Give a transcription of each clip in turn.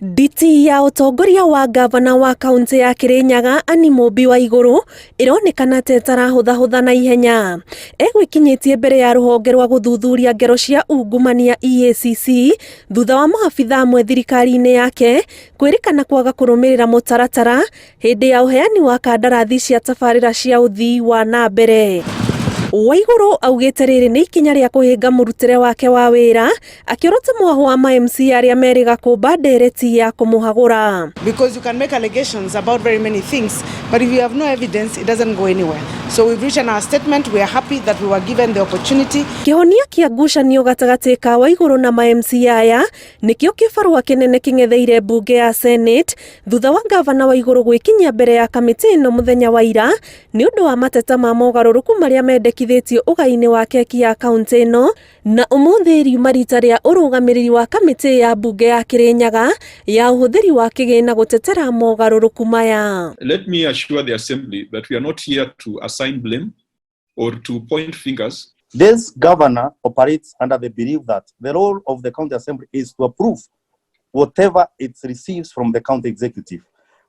Nditi ya ũtongoria wa ngavana wa kaunti ya Kirinyaga Anne Mũmbi Waigũrũ ĩronekana ta ĩtarahũthahũtha na ihenya. Egwĩkinyĩtie mbere ya rũhonge rwa gũthuthuria ngero cia ungumania EACC thutha wa maabitha amwe thirikari-inĩ yake kwĩrĩkana kwaga kũrũmĩrĩra mũtaratara hĩndĩ ya ũheani wa kandarathi cia tabarĩra cia ũthii wa na mbere. Waigũrũ augĩte rĩrĩ nĩ ikinya rĩa kũhĩnga mũrutĩre wake wa wĩra akĩorota mwahũ wa ma MC arĩa merĩga kũmba ndereti ya kũmũhagũra. Because you can make allegations about very many things, but if you have no evidence, it doesn't go anywhere. So we've written our statement. We are happy that we were given the opportunity. Kĩhonia kĩa ngucanio gatagatĩ ka Waigũrũ na ma MC aya nĩkĩo kĩbarũa kĩnene kĩng'etheire mbunge ya Senate thutha wa ngavana Waigũrũ gwĩkinyia mbere ya kamĩtĩ ĩno mũthenya wa ira nĩ ũndũ wa mateta ma mogarũrũku marĩa mendekithĩtio ũgai-inĩ wa keki ya kaunti ĩno na ũmũthĩ riuma rita rĩa ũrũgamĩrĩri wa kamĩtĩ ya mbunge ya Kirinyaga ya ũhũthĩri wa kĩgĩna gũtetera mogarũrũku maya. Let me assure the assembly that we are not here to assign blame or to point fingers. This governor operates under the belief that the role of the county assembly is to approve whatever it receives from the county executive,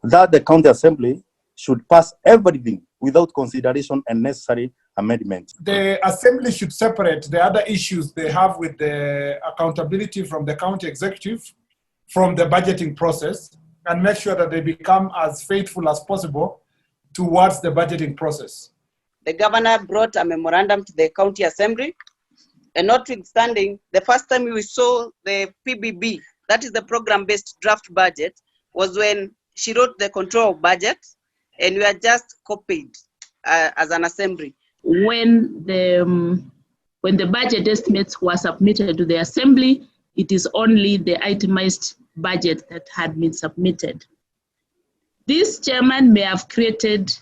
that the county assembly should pass everything without consideration and necessary amendments. The assembly should separate the other issues they have with the accountability from the county executive from the budgeting process and make sure that they become as faithful as possible towards the budgeting process. The governor brought a memorandum to the county assembly, and notwithstanding, the first time we saw the PBB, that is the program-based draft budget, was when she wrote the control budget, and we are just copied as an assembly. When the budget estimates were submitted to the assembly, it is only the itemized budget that had been submitted. This chairman may have created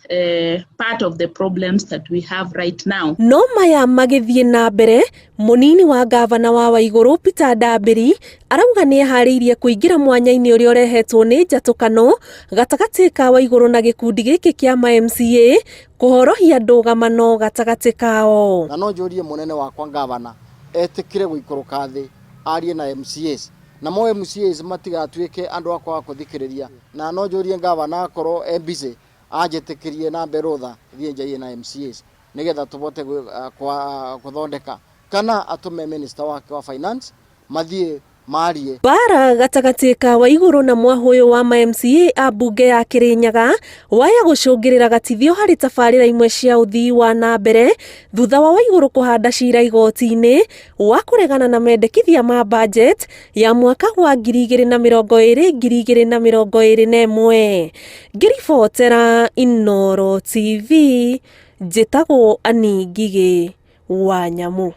part of the problems that we have right now. No maya magĩthiĩ na mbere, mũnini wa ngavana wa Waigũrũ Peter Ndambĩri arauga nĩ eharĩirie kũingĩra mwanya-inĩ ũrĩa ũrehetwo nĩ njatũkano gatagatĩ ka Waigũrũ na gĩkundi gĩkĩ kĩa ma MCA kũhorohia ndũgamano gatagatĩ kao. Na no njũrie mũnene wakwa ngavana etĩkĩre gũikũrũka thĩ arie na MCAs, namo MCAs matigatuĩke andũ a kwaga kũthikĩrĩria, na no njũrie ngavana akorwo e busy anjĩtĩkĩrie na mbe rũtha thiĩ njarie na MCAs nĩgetha tũvote gũthondeka, kana atũme minister wake wa finance mathiĩ marie. Mbara gatagatĩ ka Waigũrũ na mwahũ ũyũ wa ma MCA a mbunge ya Kirinyaga waya gũcũngĩrĩra gatithio harĩ tabarĩra imwe cia ũthii wa na mbere thutha wa Waigũrũ kũhanda cira igoti-inĩ wa kũregana na mendekithia ma budget ya mwaka wa 2020 2021. Ngĩribotera Inooro TV, njĩtagwo Annie Ngigĩ wa Nyamu.